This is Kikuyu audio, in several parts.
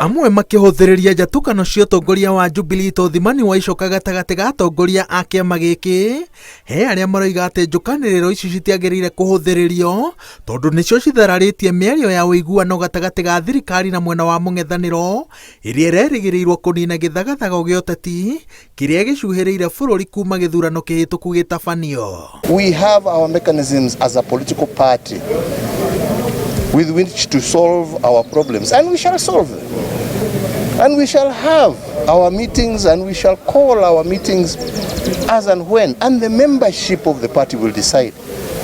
Amwe makĩhũthĩrĩria njatũkano cia ũtongoria wa Jubilee ta ũthimani wa icoka gatagatĩ ga atongoria a kĩama gĩkĩ. He arĩa maroiga atĩ njũkanĩrĩro ici citiagĩrĩire kũhũthĩrĩrio tondũ nĩcio cithararĩtie mĩario ya ũiguano gatagatĩ ga thirikari na mwena wa mũng'ethanĩro ĩrĩa ĩrerĩgĩrĩirwo kũnina gĩthagathago gĩa ũteti kĩrĩa gĩcuhĩrĩire bũrũri kuma gĩthurano kĩhĩtũku gĩtabanio. We have our mechanisms as a political party with which to solve our problems, and we shall solve them. And we shall have our meetings, and we shall call our meetings as and when, and the membership of the party will decide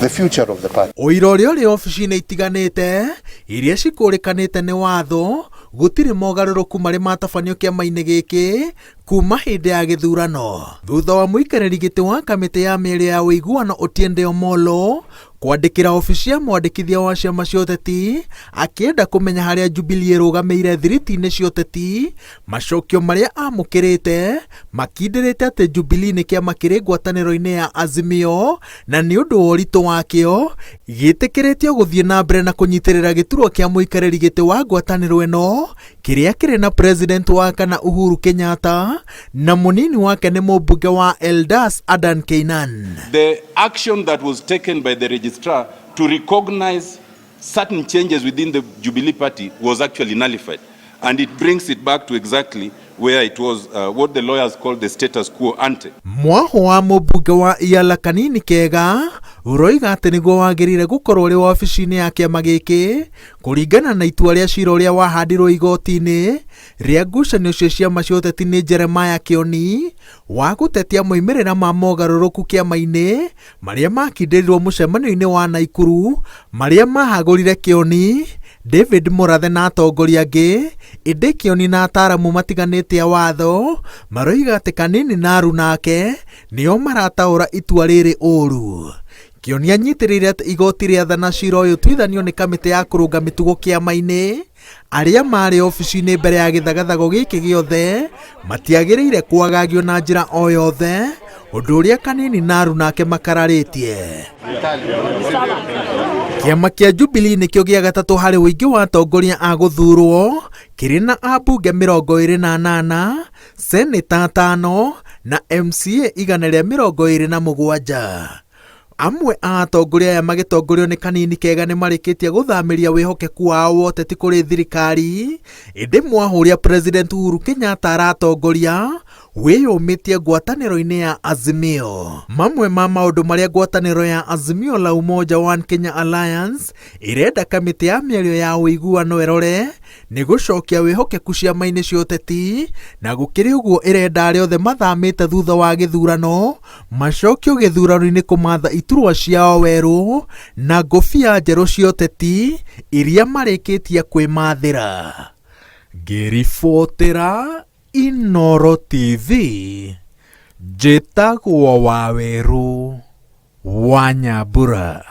the future of the party. Ũira ũrĩa ũrĩ obici-inĩ itiganĩte iria cikũrĩkanĩte nĩ watho, gũtirĩ mogarũrũku marĩ matabanio kĩama-inĩ gĩkĩ kuma hĩndĩ ya gĩthurano. Thutha wa mũikarĩri gĩtĩ wa kamĩtĩ ya mĩario ya ũiguano Otiende Omollo kwandĩkĩra obici ya mwandĩkithia wa ciama cia ũteti akĩenda kũmenya harĩa Jubilee ĩrũgamĩire thiriti-inĩ cia ũteti, macokio marĩa amũkĩrĩte makindĩrĩte atĩ Jubilee nĩ kĩama kĩrĩ ngwatanĩro-inĩ ya Azimio na nĩ ũndũ wa ũritũ wakĩo gĩtĩkĩrĩtio gũthiĩ na mbere na kũnyitĩrĩra gĩturwa kĩa mũikarĩri gĩtĩ wa ngwatanĩro ĩno kĩrĩa kĩrĩ na president wa kana Uhuru Kenyatta na mũnini wake nĩ mũmbunge wa Eldas Adan Keynan. The action that was taken by the registrar to recognize certain changes within the Jubilee Party was actually nullified. And it brings it back to exactly where it was, what the lawyers call the status quo ante. Mwaho wa mũmbunge wa Iala Kanini Kega ũroiga atĩ nĩguo wagĩrĩire gũkorwo ũrĩ wabici-inĩ ya kĩama gĩkĩ kũringana na itua rĩa cira ũrĩa wahandirwo igoti-inĩ rĩa ngucanio cia ciama cia ũteti nĩ Jeremiah Kĩoni wa gũtetia moimĩrĩra ma mogarũrũku kĩama-inĩ marĩa makindĩrirwo mũcemanio-inĩ wa Naikuru marĩa mahagũrire Kĩoni, David Mũrathe na atongoria angĩ, ĩndĩ Kĩoni na ataramu matiganĩte a watho maroiga atĩ Kanini na aruna ake nĩo marataũra itua rĩrĩ ũru. Kĩoni anyitĩrĩire atĩ igoti rĩathana cira ũyũ ũtuithanio nĩ kamĩtĩ ya kũrũnga mĩtugo kĩama-inĩ arĩa marĩ obici-inĩ mbere ya gĩthagathago gĩkĩ gĩothe matiagĩrĩire kwagagio na njĩra o yothe, ũndũ ũrĩa Kanini na aruna ake makararĩtie. Kĩama kĩa Jubilee nĩkĩo gĩa gatatũ harĩ ũingĩ wa atongoria a gũthurwo kĩrĩ na ambunge 28, seneta 5 na MCA 127. Amwe a atongoria aya magĩtongorio nĩ Kanini Kega nĩ marĩkĩtie gũthamĩria wĩhokeku wao wa ũteti kũrĩ thirikari, ĩndĩ mwahũ ũrĩa President Uhuru Kenyatta aratongoria wĩyũmĩtie ngwatanĩro-inĩ ya Azimio. Mamwe ma maũndũ marĩa ngwatanĩro ya Azimio la Umoja One Kenya Alliance ĩrenda kamĩtĩ ya mĩario ya ũiguano ĩrore nĩ gũcokia wĩhokeku ciama-inĩ cia ũteti, na gũkĩrĩ ũguo ĩrenda arĩa othe mathamĩte thutha wa gĩthurano macokio gĩthurano-inĩ kũmatha iturwa ciao werũ na ngũbia njerũ cia ũteti iria marĩkĩtie kwĩmathĩra. Ngĩribotera Inooro TV, njĩtagwo Wawerũ wa Nyambura.